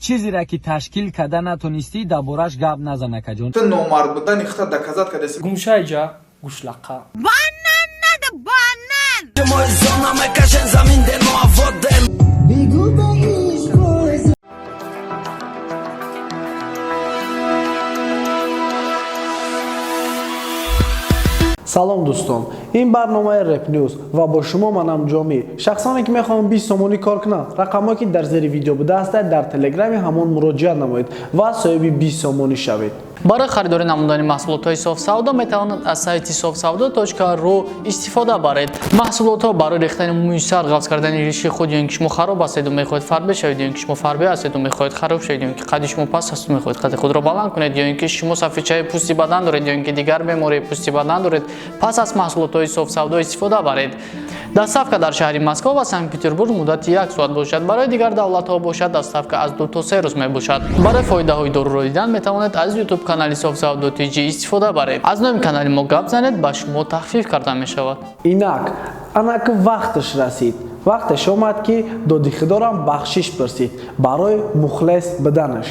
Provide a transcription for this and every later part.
Чизеро ки ташкил карда натонистӣ, дар бораш гап назан, акаҷон. Ту номард будани худта доказать кардеси. Гумшайҷа, гӯшлақа. Банан надо, банан! Салом, дӯстон, ин барномаи Реп Нюз ва бо шумо манам, Ҷомӣ. Шахсоне ки мехоҳанд 20 сомонӣ кор кунанд, рақамҳое ки дар зери видео буда ҳастад, дар телеграми ҳамон муроҷиат намоед ва соҳиби 20 сомонӣ шавед. Барои харидорӣ намудани маҳсулотҳои Софсавдо метавонад аз сайти sofsavdo.ru истифода баред. Маҳсулотҳо барои рехтани мӯи сар, ғафз кардани риши худ, ё ин ки шумо хароб ҳастеду мехоҳед фарбе шавед, ё ин ки шумо фарбе ҳастеду мехоҳед хароб шавед, ё ин ки қадди шумо паст асту мехоҳед қадди худро баланд кунед, ё ин ки шумо сафедчаи пӯсти бадан доред, ё ин ки дигар бемории пӯсти бадан доред, пас аз маҳсулотҳои Софсавдо истифода баред. Доставка дар шаҳри Москва ва Санкт Петербург муддати як соат бошад. Барои дигар давлатҳо бошад, доставка аз 2 то 3 рӯз мебошад. Барои фоидаҳои доруро дидан метавонед аз YouTube канали Софсавдо TJ истифода баред. Аз номи канали мо гап занед, ба шумо тахфиф карда мешавад. Инак, анак вақташ расид, вақташ омад, ки доди худорам бахшиш пурсид барои мухлис буданаш.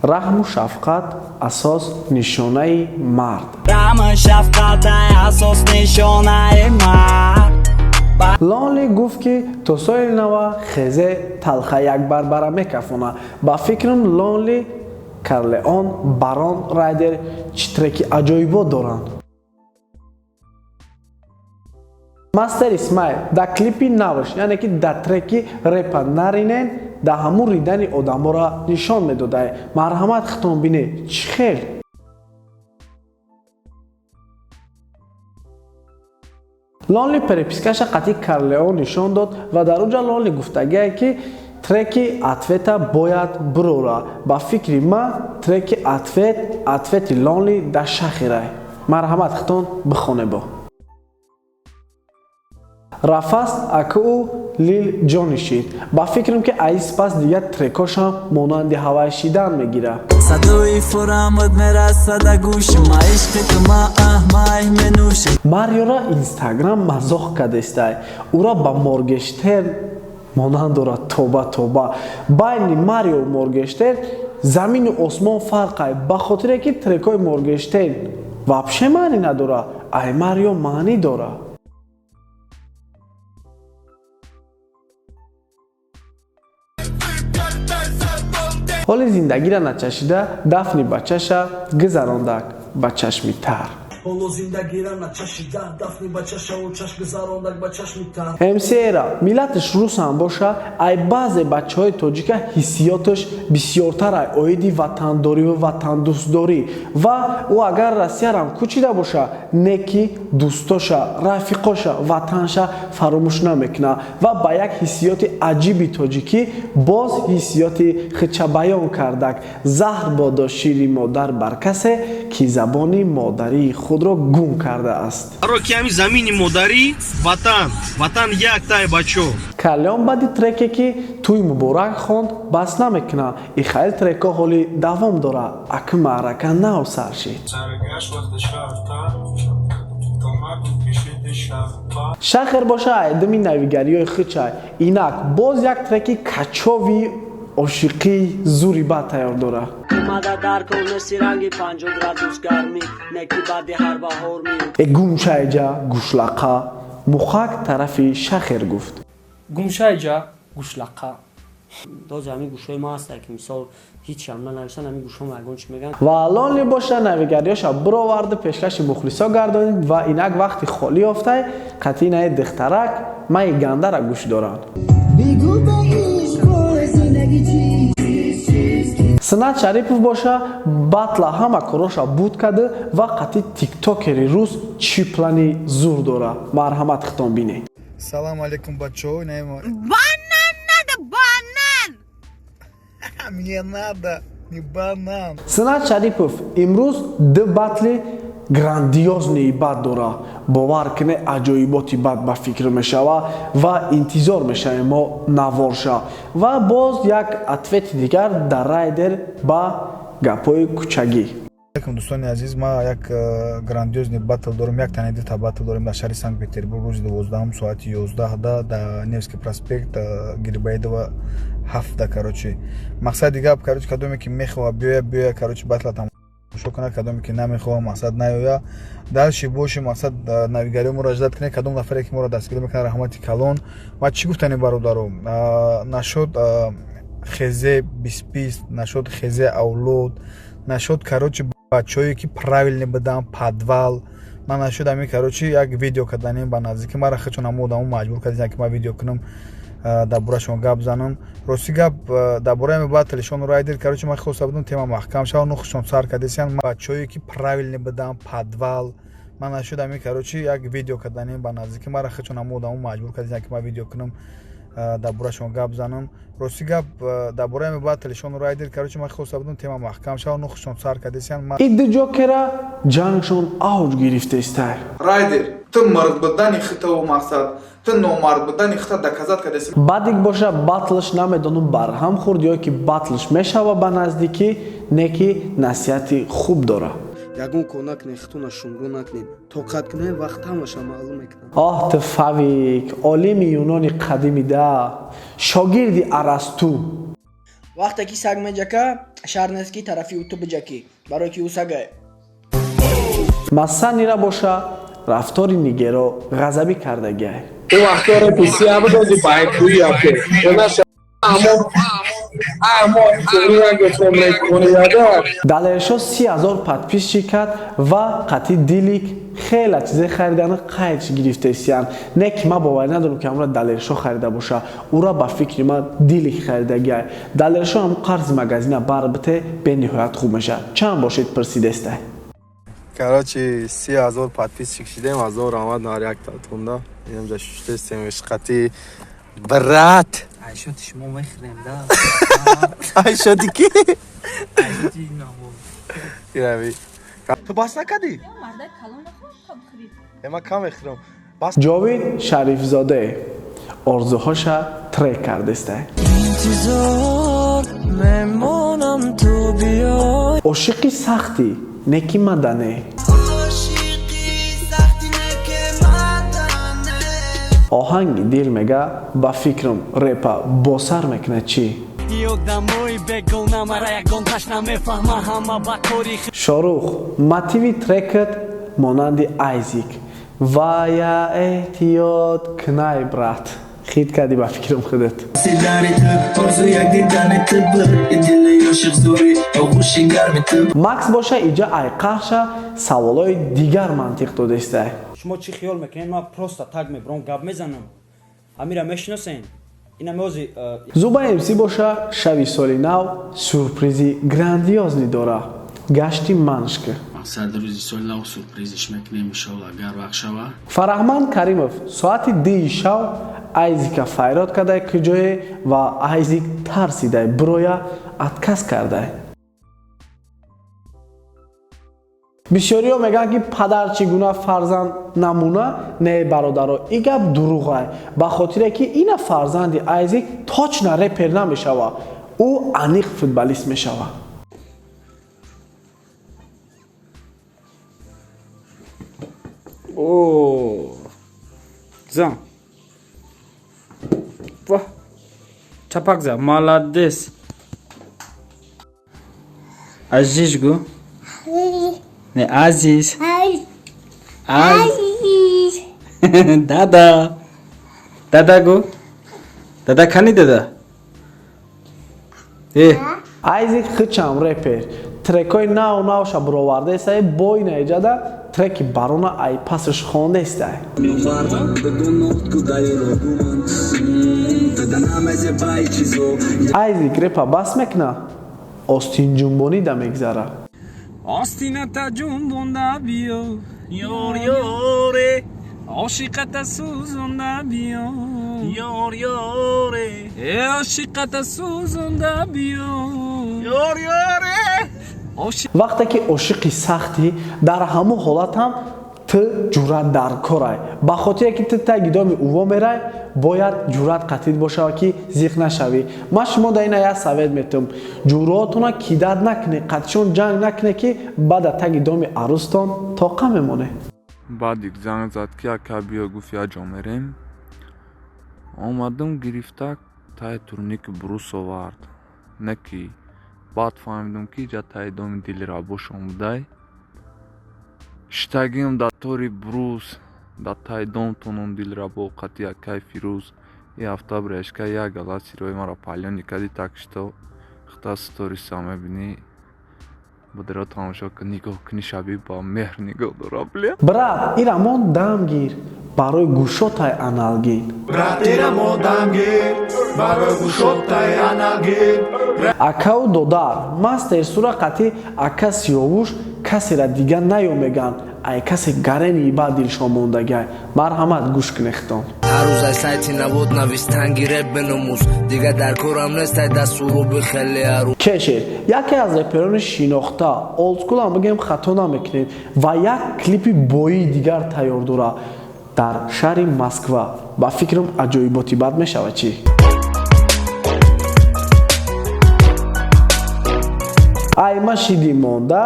Раҳму шафқат асос нишонаи мард. Раҳму шафқат асос нишонаи мард. Лонли гуфт, ки то соли нава хезе талха як барбара мекафона. Ба фикрам, Лонли, Карлеон, Барон Райдер чӣ треки аҷоибот доранд. Мастер Исмаил дар клипи навш, яъне ки дар треки репа наринен, дар ҳамун ридани одаморо нишон медодае. Марҳамат, хитон бине, чӣ хел. Лонли перепискаша қатъи Карлеон нишон дод ва дар оҷа Лонли гуфтагие, ки треки ответа бояд бирора. Ба фикри ман, треки ответ, ответи Лонли дар шахирай. Марҳамат, хитон бихоне. Бо рафаст акӯ лил ҷонишид. Ба фикрам, ки аис пас дигар трекошам монанди ҳавай шидан мегирад. Садои фурамад мерасада гӯши ма, ишқи ту ма аҳмай менӯши. Мариора Инстаграм мазоқ кардестай, ӯра ба Моргештерн монанд дорад. Тоба, тоба, байни Марио Моргештерн замину осмон фарқай, ба хотире ки трекҳои Моргештерн вообще маънӣ надорад, ай Марио маънӣ дорад. Ҳоли зиндагиро начашида, дафни бачаша гузарондак ба чашми тар. Ҳоло зиндагира начашида, дафни бачашаву чашм гузарондак ба чашми тар. МСРа миллаташ русам боша, ай баъзе бачаҳои тоҷика ҳиссиёташ бисёртар ай оиди ватандориву ватандӯстдорӣ. Ва ӯ агар Россиярам кӯчида боша, не ки дӯстоша, рафиқоша, ватанша фаромӯш намекунад ва ба як ҳиссиёти аҷиби тоҷикӣ боз ҳиссиёти хича баён кардак: «Заҳр бодо шири модар бар касе, ки забони модарии худро гум кардааст». Барои ки ҳами замини модарӣ, ватан, ватан як тай, бачо. Калён баъди треке, ки «Тӯй муборак» хонд, бас намекунад. Ихаил трекҳо ҳоли давом дорад, аки маърака нав сар шид. Шахер боша айдими навигариҳои хичай. Инак боз як треки качови ошиқии зури бад тайёр дорад. Омада дар конеси ранги 50 градус гармӣ, не ки баъди ҳар баҳор ми. Э, гумшайҷа, гӯшлақа, мухак тарафи Шахер гуфт. Гумшайҷа, гӯшлақа. Дози ҳамин гӯшҳои мо ҳаста, ки мисол ҳичам нанависанд, ҳамин гӯшҳо ягон чӣ мегӯянд. Ва Лонли боша навигариёша бироварду пешкаши мухлисо гардонид ва инак вақти холӣ ёфтай, қатъи духтарак майи гандара гӯш доранд. Синат Шарипов боша батла ҳама короша буд карда ва қатъи тиктокери рус чӣ плани зур дора. Марҳамат, хитон бинед. Салам алейкум, бачо. Банан надо, банан! Мне надо не банан. Синат Шарипов имрӯз ду батли грандиозный бад дора. Бовар куне, аҷоиботи бад ба фикр мешава ва интизор мешавем мо наворша. Ва боз як ответи дигар дар Райдер ба гапҳои кӯчагӣ. Алейкум, дӯстони азиз. Ма як грандиозный батл дорем, як тани дута батл дорем дар шаҳри Санкт Петербург, рӯзи 12-ум, соати 11 дар Невский проспект, Грибоедова 7. Короче, мақсади гап, короче, кадоме ки мехоҳа биёя, биёя, короче, батла тамошо кунад. Кадоме ки намехоҳа, мақсад, наёя. Дальше боши, мақсад, навигариҳо моро ждать кунед. Кадом нафаре ки моро дастгирӣ мекунад, раҳмати калон. Ва чӣ гуфтани, бародаро, нашуд хезе биспист, нашуд хезе авлод, нашуд, короче, бачаҳое ки правильный буданд, подвал ман нашуд. Ами, короче, як видео карданем ба наздики. Мара хечон ҳамо одамо маҷбур кардем, ки ман видео кунам, дар бораашон гап занам. Рости гап, дар бораи ами батлишон райдер, короче, ман хоста будам тема маҳкам шава, нухшон сар кардесиян. Бачаҳое ки правильный буданд, подвал ман нашуд. Ами, короче, як видео карданем ба наздики. Мара хечон ҳамо одамо маҷбур кардем, ки ман видео кунам, дар бораашон гап занам. Рости гап, дар бораи ами батлишон райдер, короче, ман хоста будам тема маҳкам шава, нухшон сар кардесиян. Идди ҷокера ҷангшон авҷ гирифтестай. Райдер, ту мард будани хитаву мақсад, ту номард будани хита доказать кардеси. Бадик боша, батлш намедонам барҳам хӯрд ё ки батлш мешава ба наздикӣ, не ки насиҳати хуб дора. Ягон кор накунед, хитона шумрӯ накунед, тоқат кунед, вақт ҳамаша маълум мекунад. Оҳ, ту фавик, олими юнони қадимида, шогирди Арасту. Вақте ки саг меҷака, шарт нест, ки тарафи ӯ ту биҷакӣ, барое ки ӯ сагае. Масанира боша, рафтори нигеро ғазабӣ кардагиай. Ӯ вақто репи сия будози байкӯи яке наша. Далершо 30 000 подписчик кард ва қатъи дилик хеле чизе харидани қайдш гирифтесиян. Не ки ман боварӣ надорам, ки ҳамра Далершо харида боша. Ура ба фикри ман дилик харидагиай. Далершо ҳам қарзи магазина бар бите, бениҳоят хуб мешавад. Чанд бошед, пурсидестай. Короче, 30 000 подписчик шидем, ҳазор раҳмат нар яктатонда. Инамҷа шуштестем қати брат. Айшоти шумо мехӯрем да. Айшоти ки? Ирави. Ту бас накардӣ? Э, ман кам мехӯрам. Бас. Ҷовид Шарифзоде орзуҳоша трек кардестай. Интизор мемонам, ту биёй. Ошиқи сахтӣ неки мадане. Оҳанги дил мега, ба фикрам, репа босар мекунад чӣ? Ёдамои бегона мара ягонташ намефаҳма, ҳама ба кори. Шорух, мотиви трекат монанди Айзик вая эҳтиёт кунай, брат, хит кардӣ, ба фикрам, худат. Макс боша, иҷа айқарша саволҳои дигар мантиқ додестай. Шумо чӣ хиёл мекунед? Ман просто так мебурам, гап мезанам. Ҳамира мешиносен? Ина меози. Зуба МС боша, шаби соли нав сюрпризи грандиозный дора. Гашти маншка. Мақсад, рӯзи соли нав сюрпризиш мекунем, иншоалло, агар вақт шава. Фараҳманд Каримов соати 2-и шав Айзика файрод кардай куҷое ва Айзик тарсидай, бироя отказ кардай. Бисёриҳо мегӯянд, ки падар чӣ гуна фарзанд намуна. Не, бародаро, и гап дурӯғай, ба хотире ки ина фарзанди Айзик точно репер намешава, ӯ аниқ футболист мешава. О, зан. Вах. Чапак за, молодец. Азиз гу. Не, Азиз. Азиз. Дада. Дада гу. Дада кани дада? Э. Айзик хичам репер. Трекои нав навша буровардаестай, бо ина иҷада треки барона ай пасаш хондаестай. Айзик репа бас мекуна, остинҷунбонида мегзара. Остината ҷунбонда биё, ёр ёре, ошиқата сӯзонда биё, ёр ёре, э, ошиқата сӯзонда биё, ёр ёре. Вақте ки ошиқи сахтӣ, дар ҳамон ҳолат ҳам Ту ҷуръат дар корай, ба хотире ки ту таги доми уво мерай, бояд ҷуръат қатид бошава, ки зиқ нашавӣ. Ман шумо да ина як совет метум: ҷуръотона кидат накунед, қатишон ҷанг накунед, ки баъда таги доми арӯстон тоқа мемонед. Баъдик занг зад, ки ака, биё, гуфт, як ҷо мерем. Омадам, гирифта таи турники брус овард, не ки баъд фаҳмидам, ки иҷа таи доми дилрабошон будай. Иштагиам дар тори брус, дар таи домтонон дилрабо қати акай Фирӯз. И ҳафта брешка як гала сирои маро палёни кади, так что хта сториса мебинӣ, будро тамошо кун, нигоҳ кунӣ, шаби ба меҳр нигоҳ дора, бля. Брат, ирамон дам гир, барои гӯшотай аналгин. Брат, ирамо дамгир, барои гӯшотай аналгин. Акаву додар, мастер сура қати ака Сиёвуш касера дига наё меган, ай касе гарени ба дилшон мондагай. Марҳамат, гӯш кунехтон. Ҳар рӯз ай сайти навод навистанги реп беномус, дига дар корам нест ай дастуруби хеле арӯ. Кешер яке аз реперони шинохта, олдскулам бигем, хато намекунем, ва як клипи боии дигар тайёр дора дар шаҳри Москва. Ба фикрам, аҷоиботи бад мешавад. Чӣ ай ма шиди монда,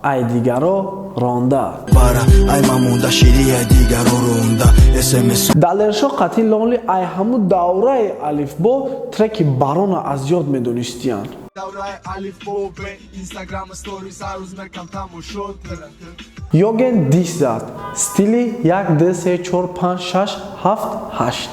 ай дигаро ронда. Бара ай ма монда шиди, ай дигаро ронда смс. Далершо қати Лонли ай ҳамун давраи алифбо треки барона аз ёд медонистиянд. Давраи алифбо бе инстаграм сторис ҳар рӯз мекам тамошо. Йоген дис зад, стили 1, 2, 3, 4, 5, 6, 7, 8.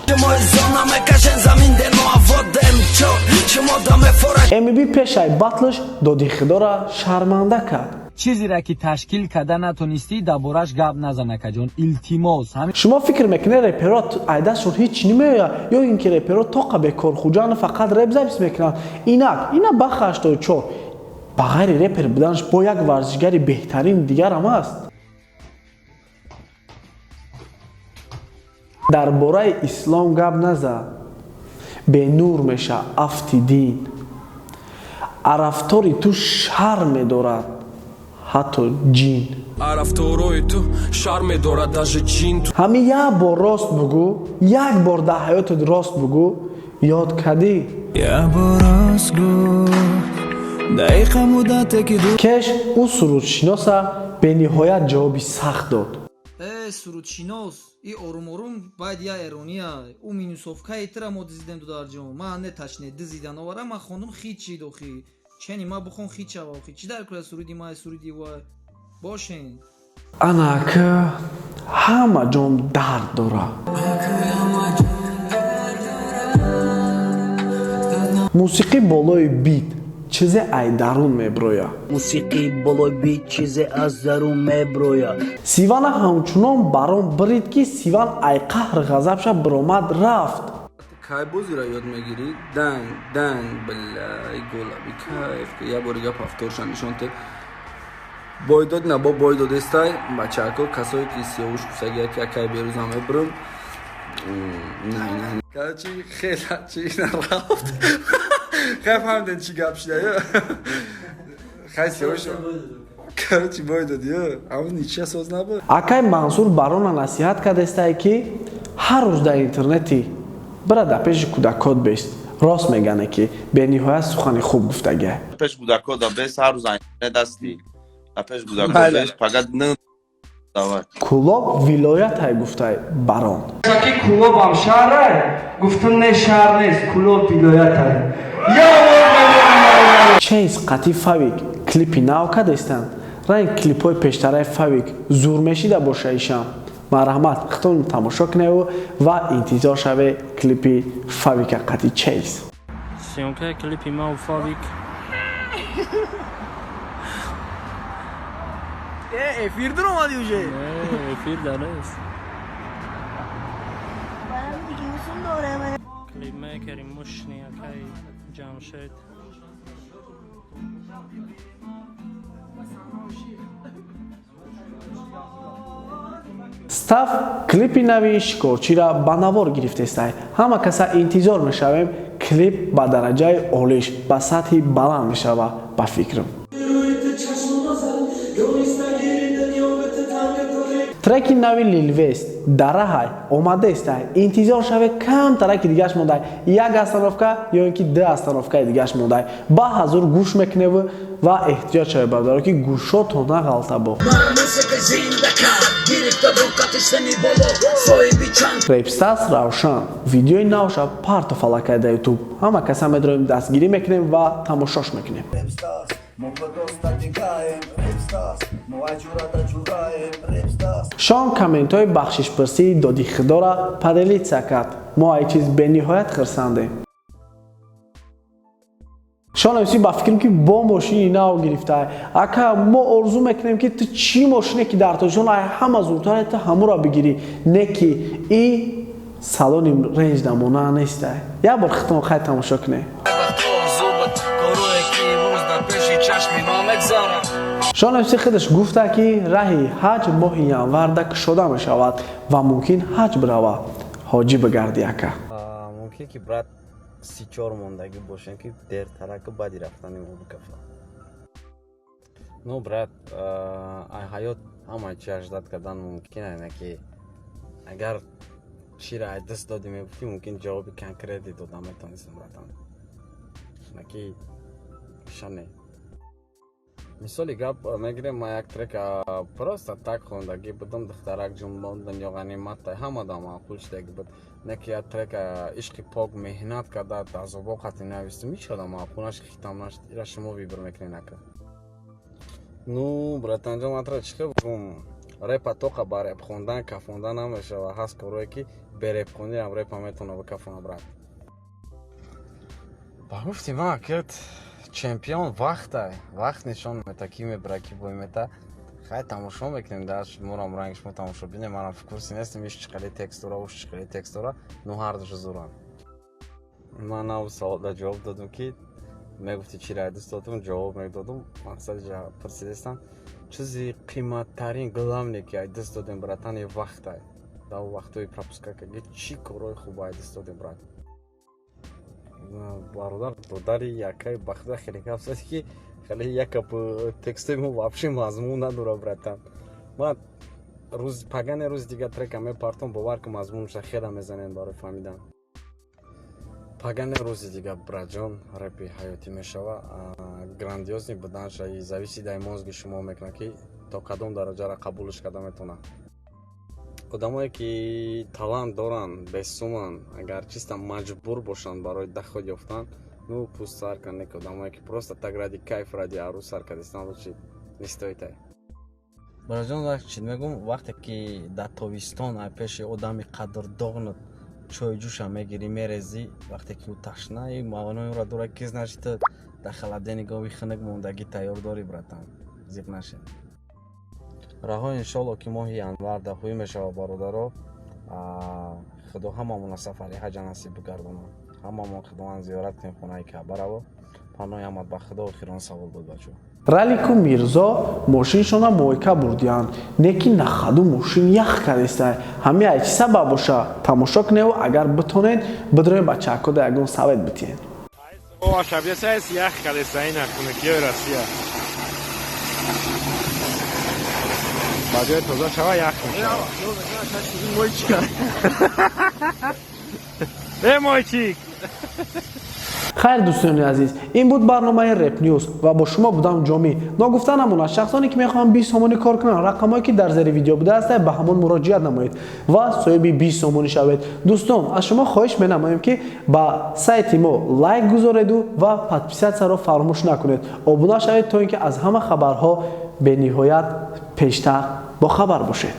Мб пешай батлш доди худора шарманда кард. Чизере ки ташкил карда натонистӣ, дар бораш гап назан, акаҷон, илтимос. Шумо фикр мекунед, реперо айдастшон ҳеҷ намеояд, ё ин ки реперо тоқа бекорхуҷану фақат реп запись мекунанд? Инак ина Баха 84 ба ғайри репер буданаш бо як варзишгари беҳтарин дигарам аст. Дар бораи ислом гап назан, бенур меша афти дин. Арафтори ту шарм медорад ҳатто ҷин. Арафторои ту шарм медорад даже ҷин. Ҳамин як бор рост бугӯ, як бор дар ҳаётат рост бугӯ, ёд кардӣ. Кеш ӯ сурудшиноса бениҳоят ҷавоби сахт дод. Э, сурудшинос, и орум орум бояд я эрония ӯ минусовкаи тира мо дизидем, дударҷон. Ман не ташне дизидан овара, ман хондум, хит шид. Охи чени ма бухон, хит шава. Охи чӣ дар кура суруди ма, суруди ва бошен. Анак ҳама ҷон дард дора. Мусиқӣ болои бит чизе ай дарун меброя. Мусиқӣ болои бит чизе аз дарун меброя. Сивана ҳамчунон барон бирид, ки Сиван ай қаҳр ғазабша биромад рафт. Кай бозиро ёд мегирӣ? Данг данг, бля, голаби кайф. Як бори гап ҳафторша нишон те. Бой дод на, бо бой додестай бачако, касое ки Сиёвуш гуфтаги, яки акай берӯзам мебурам. Не, не, короче, хела чи нарафт. Хай, фаҳмиден чӣ гап шуда. Хай, Сиёвуш, короче, бой дод, ё ҳамун ничия соз набуд. Акай Мансур барона насиҳат кардестае, ки ҳар рӯз дар интернети бира, дар пеши кӯдакот бест. Рост мегане, ки бениҳоят сухани хуб гуфтагия. Пеш кӯдакода бес, ҳар рӯз интернет ҳасти, дар пеш кӯдакот бес, фақат н давай. Кӯлоб вилоятай, гуфтай барон. Ки Кӯлобам шаҳрай, гуфтум не, шаҳр нест, Кӯлоб вилоятай. Чейз қати Фавик клипи нав кардестанд. Ранг клипҳои пештараи Фавик зур мешида боша ишам. Марҳамат, хитон тамошо куневу ва интизор шаве клипи Фавика қати Чейз. Съёмкаи клипи мау Фавик. Э, эфир дуромадӣ уже? Не, эфир да нест. Клипмейкери мушни акай Ҷамшед. Стаф клипи нави Шикорчиро ба навор гирифтестай. Ҳама каса интизор мешавем, клип ба дараҷаи олиш, ба сатҳи баланд мешава, ба фикрам. Треки нави Лилвест дараҳай омадаестай, интизор шавед, камтараки дигаш мондай, як остановка ё ин ки ду остановкаи дигаш мондай. Ба ҳазур гӯш мекуневу ва эҳтиёт шавед, бародаро, ки гӯшотон нағалта бо. Репстас Равшан видеои навша партоф аллакай дар Ютуб, ҳама каса медроем, дастгирӣ мекунем ва тамошош мекунем. Шон комментҳои бахшишпурсии доди худора поделиться кард. Мо ай чиз бениҳоят хирсандем. Шон МС ба фикрам, ки бо мошини нав гирифта. Ака, мо орзу мекунем, ки ту чӣ мошине ки дар Тоҷикистон ай ҳама зудтар, ту ҳамуро бигирӣ, не ки и салони Ренҷ намона нестай. Як бор хитон хай тамошо кунем. Шон МС худаш гуфта, ки раҳи ҳаҷ моҳи январда кушода мешавад ва мумкин ҳаҷ бирава. Ҳоҷӣ бигарди, ака. Мумкин ки, брат, 34 мондагӣ бошем, ки дертараку баъди рафтани мо бикафа. Ну, брат, ай ҳаёт ҳамаи чи аждат кардан мумкин, ана ки агар чиро ай даст додӣ мегуфтӣ, мумкин ҷавоби конкретӣ дода метавонистам, братан. Наки шане. Мисоли гап мегирем, ма як трек просто так хондагӣ будам, духтарак ҷунбондам ё ғаниматтай, ҳамада маъқул шудагӣ буд. Не ки як трек ишқи пок меҳнат карда, азобо қати навистам, ҳеч када маъқул нашд, хитам нашд. Ира шумо выбор мекунед, ака. Ну, братанҷон, ман тра чӣ хел бигӯм, репа тоқа ба реп хондан кафонда намешава. Ҳаст корое, ки бе репхониам репа метавона бикафона, брат. Ба гуфти ман, акет, чемпион вақтай, вақт нишон мета, ки мебара, ки бой мета. Хай, тамошо мекунем, дар морам ранги шумо тамошо бинем. Манам в курсе нестем, иш чӣ қадри текст дора, уш чӣ қадри текст дора. Ну, ҳардушу зуранд. Ман нав саволда ҷавоб додум, ки мегуфти чӣ рай дӯст додум, ҷавоб медодум. Мақсади пурсидестам, чизи қиматтарин, главне, ки ай даст додем, братани, вақтай. Дар вақтҳои пропуска карги чӣ корҳои хуб ай даст додем, брат? Бародар, додари якай, ба худо, хеле гап зад, ки хеле якап текстои мо вообще мазмун надора, братан. Ман рӯз пагане, рӯзи дига трека мепартом, бовар ки мазмунша хела мезанем барои фаҳмидан. Пагане, рӯзи дига, братҷон, репи ҳаётӣ мешава. Грандиозный буданша и зависит ай мозги шумо мекунад, ки то кадом дараҷара қабулш карда метавонад. Одамое ки талант доранд, бесуманд, агар чиста маҷбур бошанд барои доход ёфтан, ну, пусть сар кунанд. Не ки одамое ки просто так ради кайф, ради арӯз сар кардистан, лучше не стоит. Ай бароҷон, вақт чӣ мегӯм, вақте ки дар тобистон ай пеши одами қадрдонат чойҷӯша мегирӣ, мерезӣ, вақте ки ӯ ташна, и маънои ӯро дорад, ки значит ту дар холодильник оби хунук мондагӣ тайёр дорӣ, братан, зиқ нашед. Раҳо, иншолло, ки моҳи январ даҳуӣ мешавад, бародаро. Худо ҳамамона сафари ҳаҷа насиб бигардонад, ҳамамон худованд зиёрат кунем хонаи Каъбараво. Паноҳи ҳамат ба Худо. Охирон савол буд, бачо. Ралику Мирзо мошиншона мойка бурдиянд, не ки нахаду мошин ях кардеста. Ҳами ай чӣ сабаб боша, тамошо куневу агар битонед, бидроем, бачаакода ягон совет битиҳед. Ях кардеста ина хунукиёи Россия. Ба ҷои тоза шава, ях мешава. Э, мойчик. Хайр, дӯстони азиз, ин буд барномаи Реп Нюз ва бо шумо будам Ҷомӣ. Ногуфта намонад, шахсоне ки мехоҳанд 20 сомонӣ кор кунанд, рақамҳое ки дар зери видео будааст, ба ҳамон муроҷиат намоед ва соҳиби 20 сомонӣ шавед. Дӯстон, аз шумо хоҳиш менамоем, ки ба сайти мо лайк гузореду ва подписатсияро фаромӯш накунед, обуна шавед, то ин ки аз ҳама хабарҳо бениҳоят пештар бохабар бошед.